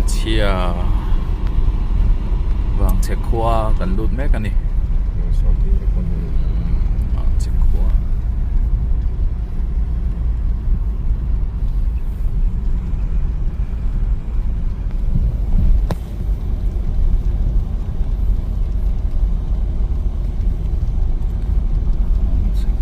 Vangchhia Vangchhe khua kan lut mek a ni Vangchhe khua.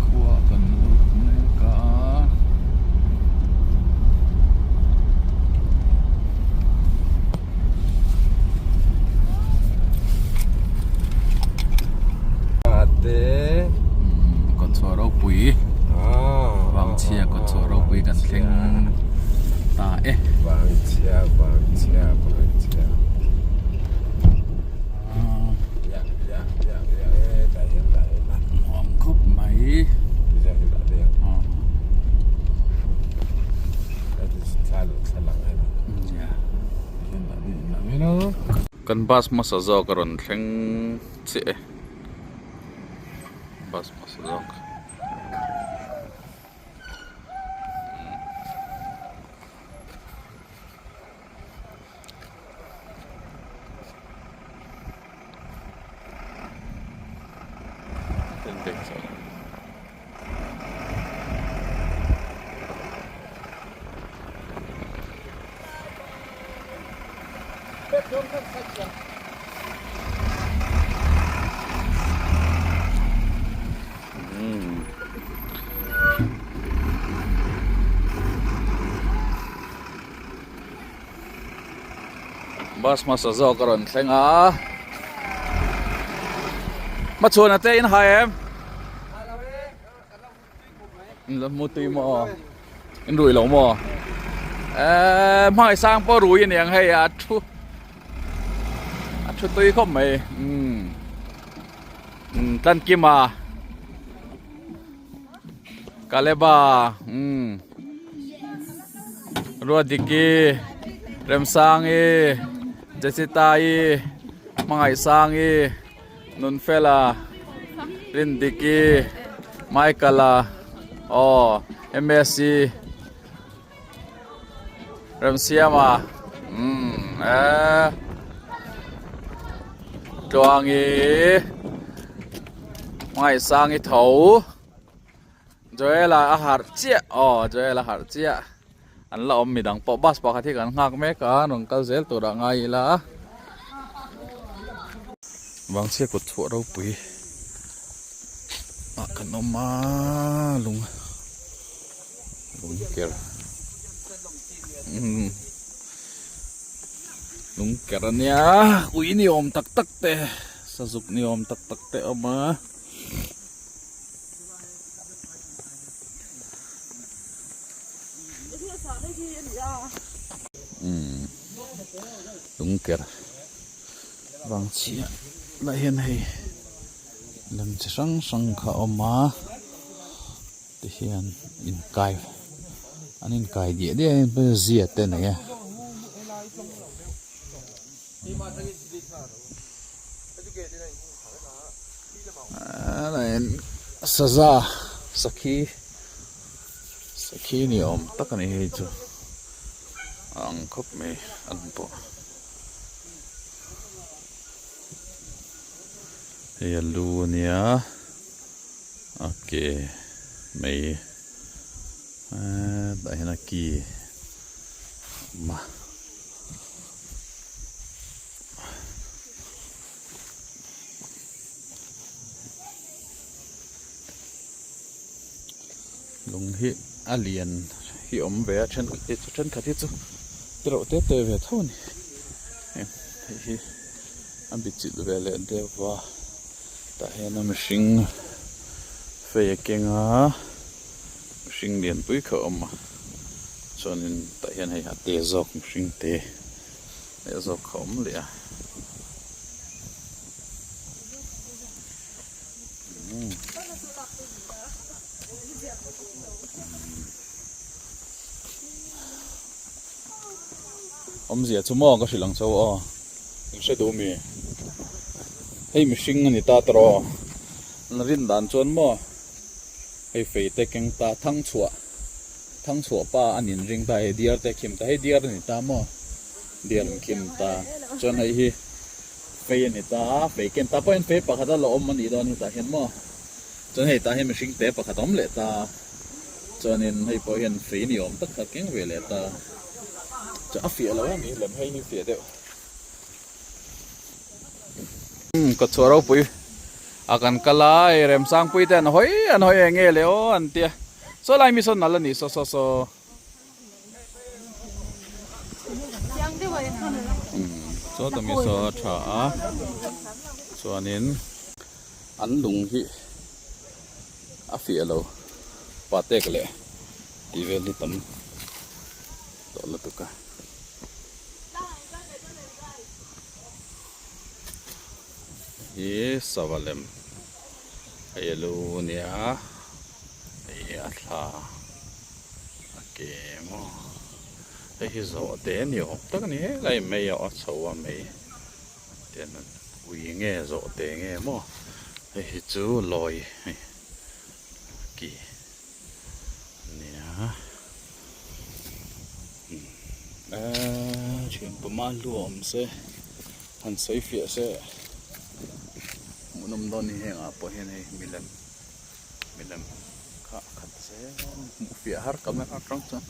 Khua kan lut mek a. Kawtchhuah ropui Vangchhia kawtchhuah ropui kan thleng ta e. Vangchhia Vangchhia Vangchhia. Nuam khawp mai. Kan bus hmasa zawk a rawn thleng chiah e bus hmasa zawk. Bus hmasa zawk a rawn thleng a hmachhuan a te in hai em in la mu tui maw in rui lo maw eee hmangaih sang pawh rui a niang hei a thu a thu tui khawp mai umm Tlankima Kaleba umm Ruatdiki Remsangi Jessitai Hmangaihsangi Nunfela Rindiki Michaela aw Msi Remsiama umm eee Tluangi Hmangaihsangi tho. Joel-a a harh chiah aw Joel-a harh chiah an la awm midang pawh bus pakhat hi kan nghak mek a rawn kal zel turah ngai ila Vangchhia kut chhuah ropui ah kan awm a lung lung ker umm lung ker ania ui ni awm tak tak te sazuk ni awm tak tak te a awm a. Lungker vangchhia lah hian hei lem chi hrang hrang kha a awm a tihian inkai an inkai diah diah a zia te a nei a. Saza sakhi sakhi ni awm tak a ni hei chu a ang khawp mai an pawh hei a lu a nia a ke mai hetah hian a ki a awm a. Lung hi a lian hi awm ve a thenkhat hi chu thenkhat hi chu te reuh te te ve tho a ni hei hi a bi chilh ve leh deuh va tah hian a mihring fei a keng a mihring lianpui kha a awm a chuanin tah hian hei a te zawk mihring te. Leh zawk kha awm leh a. Awmzia chu maw ka hrilh ang chauh aw. In hre duh mi? Hei mihring a ni ta tawh aw. Na rin dan chuan maw hei fei te keng ta thang chhuah thang chhuah pa a nin ring ta hei diar te a khim ta hei diar a ni ta maw. Dial an khin ta. Chuan hei hi fei a ni ta a, fei ken ta pawh hian fei pakhat a la awm a nih dawn hi tah hian maw. Chuan hei tah hian mihring te pakhat a awm leh ta a, chuanin hei pawh hian fei ni awm tak kha a keng ve leh ta a. Chuan a fiah lo em hi lem hei hi fiah deuh. Umm ka chhuah ropui a kan kal a hei Remsangpui te an hawi an hawi eng nge le aw an tia saw lai mi sawn nalh a nih saw saw saw. Chaw ta mi saw a tha a chuanin an lung hi a fiah lo pa tek leh tih vel hi tam tawh lutuk a. Hi sava lem hei a lu ania hei hi a thla a ke maw hei hi zawh te ni awm tak a ni helai mai a aw chho a mai tian an ui nge zawh te nge maw hei hi chu lawi hei ki ania eee thian pawma lu a awm se han sawi fiah se hmuhnawm dawn ni heng ah pawh hian hei milem milem kha a khat zel hmuh fiah har camera atang chuan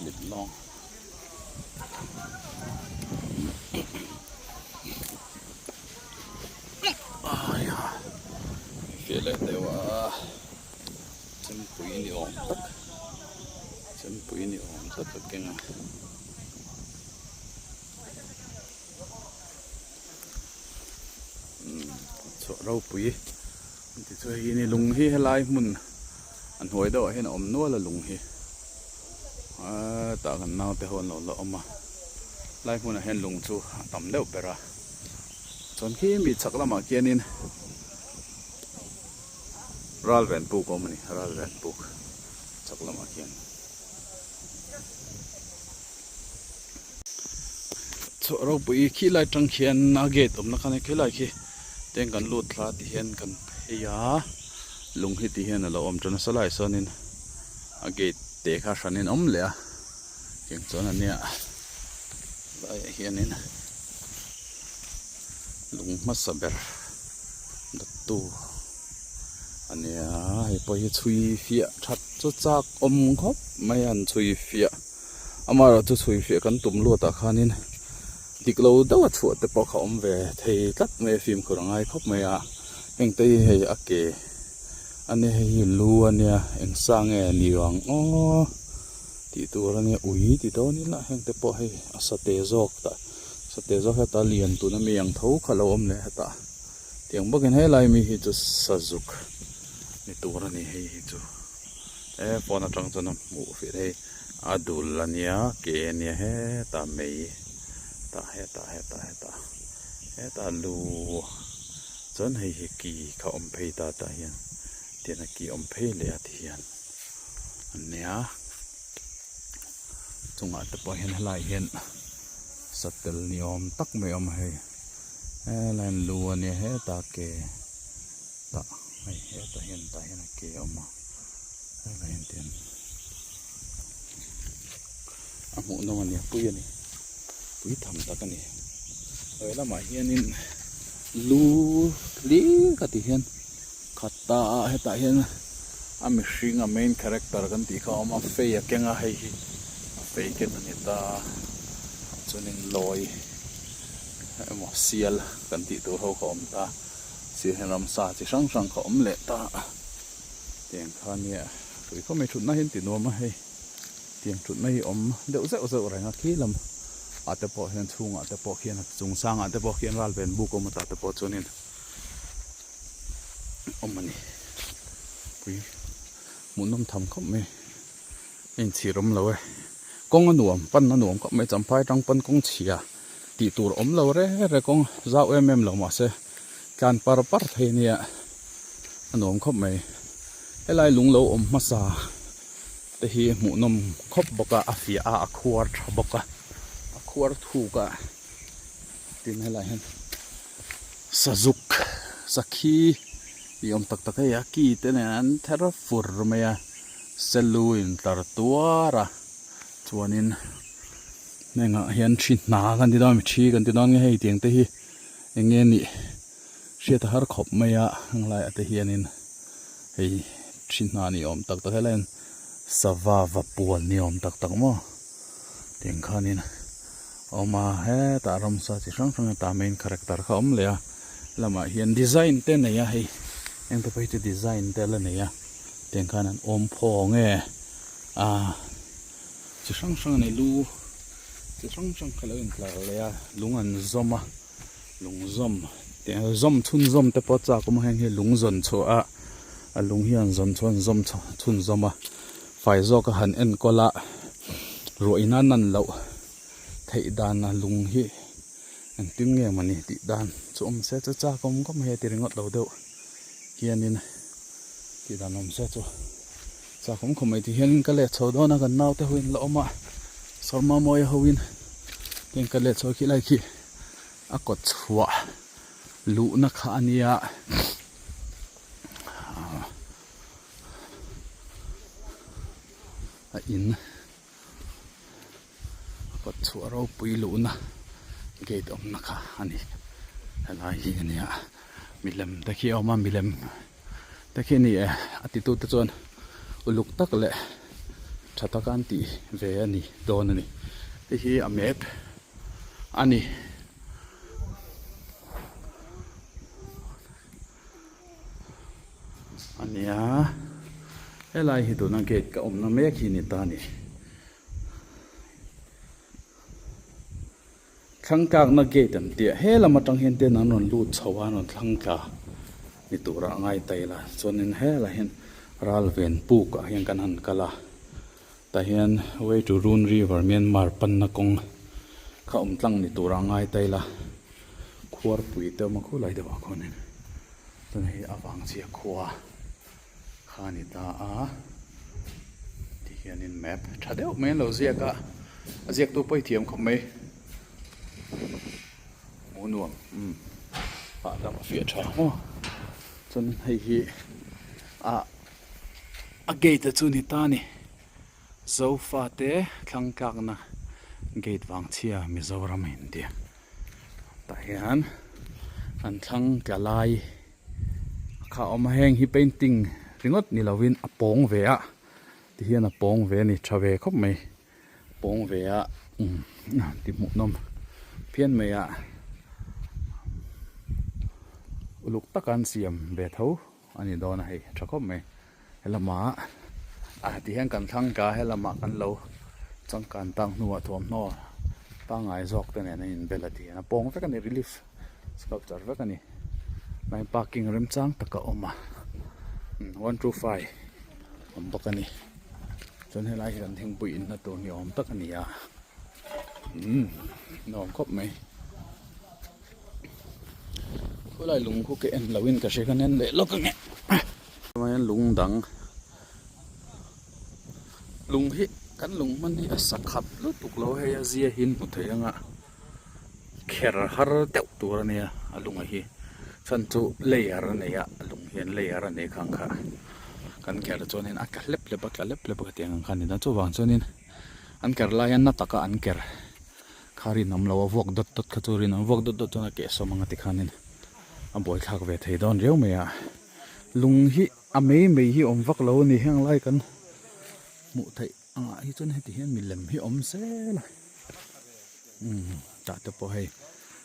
mit lawng. Fiah leh deuh a chempui ni awm tak chempui ni awm tak ka keng a umm chhuah ropui tichuan hei ni lung hi helai hmun a hnuai deuh ah hian a awm nual a lung hi hetah kan naute ho an lo la awm a lai hmunah hian lung chu a tam deuh ber a chuan khi mi chhak lamah khianin ral ven puk a awm a ni ral ven puk chhak lamah khian. Chhuah ropui khi lai tang khian a gate awmna khan khilai khi teng kan lut thla ti hian kan phei a lung hi ti hian a lo awm tan nasa lai sawnin a gate te kha hranin a awm leh a tiang chuan ania laiah hianin lung hmasa ber dawttu ania hei pawh hi chhui fiah that chu chak awm khawp mai a an chhui fiah. Amaherawhchu chhui fiah kan tum luatah khanin dik lo deuha chhuah te pawh kha awm ve thei tlat mai a fimkhur a ngai khawp mai a heng te hi hei a ke a nia hei hi lu a nia eng sa nge ni ang aw tih tur a nia ui ti dawn ila heng te pawh hei a sate zawk tah sate zawk heta lian tuna mi ang tho kha lo awm leh hetah tiang bawkin helai mi hi chu sazuk ni tur a ni hei hi chu he phone atang chuan a hmuh fiah thei. A dul a nia ke a nia hetah mei tah hetah hetah hetah hetah lu chuan hei hi ki kha awm phei ta tah hian tian a ki awm phei leh a ti hian a nia chungah te pawh hian helaiah hian satel ni awm tak mai a awm a hei helai hian lu a nia hetah ke tah hei hetah hian tah hian a ke a awm a helai hian tian. A hmuh nawm a ni a pui a ni pui tham tak a ni he lamah hianin lu hlir ka tih hian khat ta a hetah hian a mihring a main character kan tih kha a awm a fei a keng a hei hi a fei ken a ni ta a chuanin lawi emaw sial kan tih tur ho kha a awm ta sir hian ramsa chi hrang hrang kha a awm leh ta a tiang kha nia. Tui khawp mai thutna hi an ti nuam a hei tiang thutna hi awm deuh zeuh zeuh reng a khi lam ah te pawh hian chhungah te pawh khian a chung sangah te pawh khian ral ven buk awm atah te pawh chuanin awm a ni pui hmuhnawm tham khawp mai a inchhir awm lo e kawng a nuam pan a nuam khawp mai champhai atang pawn kawng chhia tih tur awm lo re re kawng zau em em lo mahse tlan par par thei a nia a nuam khawp mai. Helai lung lo awm hmasa te hi hmuhnawm khawp bawk a, a fiah a, a khuar tha bawk a, a khuar thuk a, tin helai hian sazuk sakhi ni awm tak tak hei a ki te nen an ther fur mai a. Selu intlar tuar a chuanin hnengah hian thi hna kan ti dawn a mi thi kan ti dawn nge hei tiang te hi eng nge nih hriat a har khawp mai a heng laiah te hianin hei thi hna ni awm tak tak helai hian sava va puan ni awm tak tak maw tiang khanin a awm a hetah ramsa chi hrang hrang hetah main character kha a awm leh a lamah hian design te a nei a hei eng te pawh hi chu design te la nei a. Tiang khan an awm phawng e a chi hrang hrang a nei lu chi hrang hrang kha lo intlar leh a lung an zawm a lung zawm tiang zawm chhun zawm te pawh chak awm a heng hi lung zawn chhuah a a lung hi an zawn chhuah an zawm chhun zawm a fai zawk a han enkawl a ruah in a nan loh theih dan a lung hi engtin nge mawni tih dan chu awm se chu chak awm khawp mai a ti ringawt lo deuh hianin. Tih dan awm se chu chakawm khawp mai ti hianin ka let chho dawn a kan naute ho in la awm a sawrma mawi ho in tin ka let chho khi lai khi a kawt chhuah luhna kha a nia a in a kawt chhuah ropui luhna gate awmna kha a ni helai hi a nia milem te khi a awm a milem te khi a ni e a titu te chuan uluk tak leh tha taka an tih ve a ni dawn a ni hei hi a map a ni. A nia helai hi tuna gate ka awmna mek hi ni ta a ni thlang tlakna gate an tih a he lam atang hian ten an rawn lut chho a an rawn thlang tla ni turah a ngai ta ila chuanin helaiah hian ral ven puk ah hian kan han kal a tah hian way to run river Myanmar panna kawng kha awm tlang ni turah a ngai ta ila. Khuarpui te awm a khulai deuh ah khuanin chuan hei a vang chiah khua kha a ni ta a ti hianin map tha deuh mai an lo ziak a a ziak tu pawh hi thiam khawp mai hmuh nuam umm hahdam a fiah tha maw chuan hei hi ah a gate a chu ni ta a ni Zofate thlang tlakna gate vang chhia Mizoram a intia. Tah hian an thlang tla lai kha a awm a heng hi painting ringawt ni lovin a pawng ve a ti hian a pawng ve a ni tha ve khawp mai pawng ve a umm ti hmuhnawm phian mai a uluk taka an siam ve tho a ni dawn a hei tha khawp mai helamah ah ti hian kan thlang tla helamah kan lo changkan tak hnuah thuamhnaw pangngai zawk te nen a inbel a ti hian a pawng vek a ni relief sculpture vek a ni line parking remchang tak a awm a 125 awm bawk a ni chuan helai hi kan thingpui inna tur ni awm tak a ni a umm nuam khawp mai. Khawlai lung khu ka en lo in ka hria khan en leh lawk ange chuan hian lung dang lung hi kan lung hman hi a sa khat lutuk lo hei a zia hi hmu thei anga kher har deuh tur a nia a lunga hi chhan chu layer a nei a a lung hian layer a nei khang kha kan kher chuanin a tla hlep hlep a tla hlep hlep a khatiang ang kha a ni ta chuvang chuanin an ker lai hian na taka an ker. Kha rinawm lo a vuak dawt dawt kha chu rinawm vuak dawt dawt chuan a kehsawm ang a tikhanin a buaithlak ve thei dawn riau mai a lung hi a mei mei hi awm vak lo a ni heng lai kan hmuh theih angah hi chuan heti hian milem hi awm zel a umm tah te pawh hei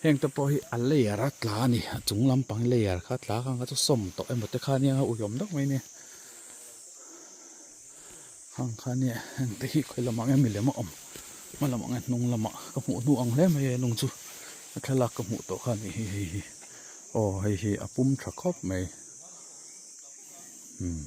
heng te pawh hi a layer a tla a ni a chung lampang layer kha tla kha ang kha chu sawm tawh emaw te kha ania ui awm deuh mai a nia. Hang kha nia heng te hi khawi lamah nge milem a awm hma lamah nge hnung lamah ka hmuh hnu ang hle mai e lung chu a thlalak ka hmuh tawh kha a ni hi hei hi aw hei hi a pum tha khawp mai umm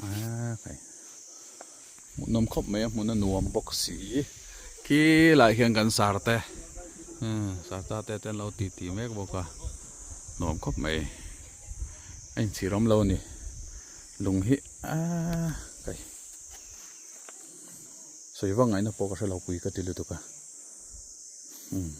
aaa hei hmuhnawm khawp mai a hmun a nuam bawk si khi lai hian kan sar te umm sar ta te te an lo ti ti mek bawk a nuam khawp mai. A inchhir awm lo a ni lung hi aaa kai sawi vak ngaihna pawh ka hre lo pui ka ti lutuk a umm.